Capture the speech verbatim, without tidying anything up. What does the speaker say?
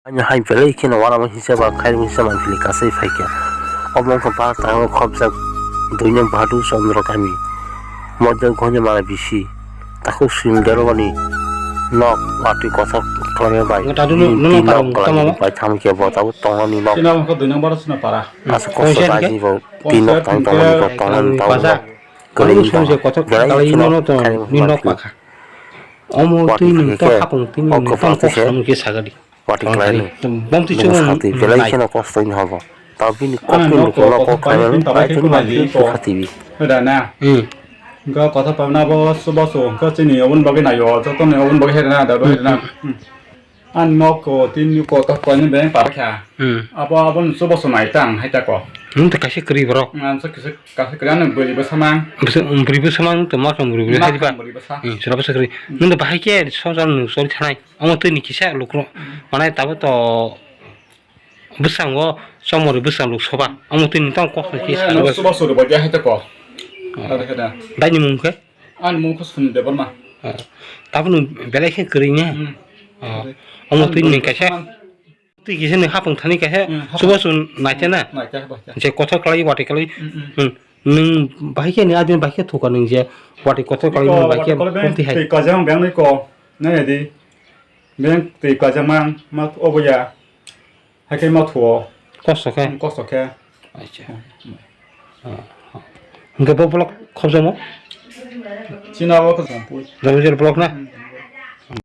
Ani hai belai kheno uanama hisa ba khairok hisa manpili kasai phaikha. Omo wngkha ba tango khopjak dui nong Bhadur Chandra kami. Model Ghonjamala bisi. Takhuk Sim Derwani nok watwi kothok khlaina bai. Tadu no, bini no, tin nok no, kwlaini no, bai thamkhe bo tabuk tongnani nok. Sina wngkha dui nong Bhadur Chandra para. Aswk kosto Poisa raji bo tin nok tang tongnani bo tongnani tabuk nok. Kwlaini tongo. Belai kheno khairok hisa manpili. Omo twi nwng to hapung twi nwng tong kok samung khe sagadi. Watwi khlainai. Bom twi chwng belai kheno kosto wngkha bo. Tabini kok twi nwng kok khlainai. Ai twi nwng twi khatibi. Hwda na. Hmm. Hwnkhe kotha pabna bo subo su hwnkhe chini oboni bagwi naio, joto ni oboni bagwi hwda na, da bagwi hwda na. Hmm. Hmm. Ani nok ko tini kotha khlainai beng pabkha. Hmm. Abo aboni subo su nai tang hai ta ko. Nwng to kaisa kwrwi borok. Ang sa kisa kaisa kwrwi ano bwrwi bwsa mang. Bwsa, um, bwrwi bwsa mang to ma tong bwrwi bwsa hai ba. Bwrwi bwsa. Hmm, sura bwsa kwrwi. Hmm. Nwng to bahai khe songchar nwng choli thanai. Omo twi ni kisa lukurok manai tabuk to bwskango chomori bwskang luk soba. Omo twi ni tamo kok ni kisa. Omo subo suri bo dia hai ta ko. Oh. Ada kada. Dai ni mung khe? Ani mung khe Suni Debbarma. Oh. Tabuk nwng belai khe kwrwi ne? Hmm. Oh. Omo twi ni kaisa. Twi kisa nwng hapung thani kaisa. Hmm, hapung. Subo sun naite na? Naite, naite. Je kothok kwlai, watwi kwlai. Hmm, hmm. Hmm. Nwng bahai khe ni adin bahai khe thuka nwng je watwi kothok kwlai, nwng bahai khe watwi kwlai beng, pumti hai. Twi kajang beng ni ko. Nai di. Beng twi kajang mang, ma obo ya. Hai khe ma thuo. Kosto khe? Hmm, kosto khe. Acha. Hmm. Ah. Hwnkhe bo block khobjamo? China o khobjamo pui. Damajir block na? Hmm.